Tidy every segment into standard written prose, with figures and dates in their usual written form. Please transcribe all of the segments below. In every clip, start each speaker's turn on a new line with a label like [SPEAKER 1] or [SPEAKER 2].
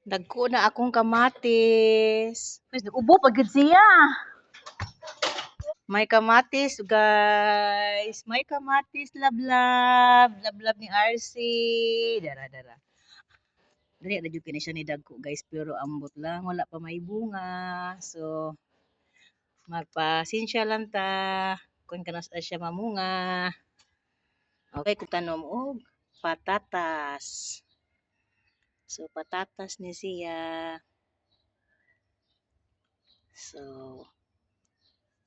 [SPEAKER 1] Dagko na akong kamatis. Uy, ubo pa gid siya. May kamatis, guys. May kamatis, lablab. Lablab ni RC. Dara, dara. Dali na jud kini siya ni dagko, guys, pero ambot lang wala pa may bunga. So magpasensya lang ta kung kanus-a siya mamunga. Okay, kung tanom og patatas. So patatas ni siya. So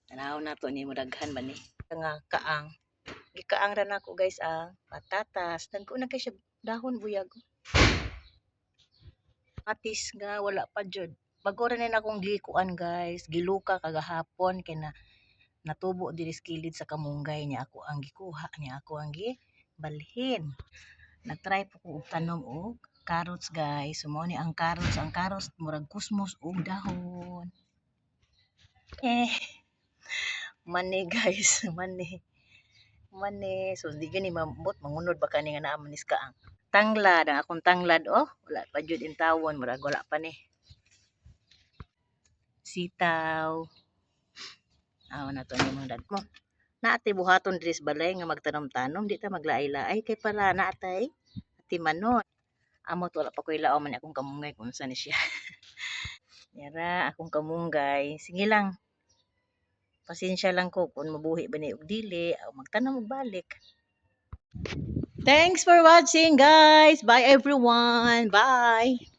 [SPEAKER 1] tanaw na to ni mo daghan ba ni nga kaang. Gikaang ra nako, guys, ang patatas. Dagko na kay siya dahon, buyag. Atis nga wala pa jud. Bago ra ni akong gikuan, guys, giluka kagahapon kay na natubo diri sa kilid sa kamunggay niya ako ang gikuha niya ako ang gibalhin. Nagtry po ko og tanom og carrots, guys. So mao ni ang carrots, ang carrots murag kusmos og dahon. Eh mani, guys, mani. Mani, so di gani maambot mangunod ba kani nga naa man ni kaang. Tanglad, ang akong tanglad, oh, wala pa jud intawon, murag wala pa ni. Sitaw. Aw na to ni mong dagko. Naa tay buhaton diri sa balay nga magtanom-tanom, di ta maglaay-laay kay para naa tay atimanon. Amot wala pa koy laom man akong kamunggay kung unsa ni siya. Yara akong kamunggay. Sige lang. Pasensya lang ko kung mabuhi ba ni og dili o magtanom og balik. Thanks for watching, guys. Bye, everyone. Bye.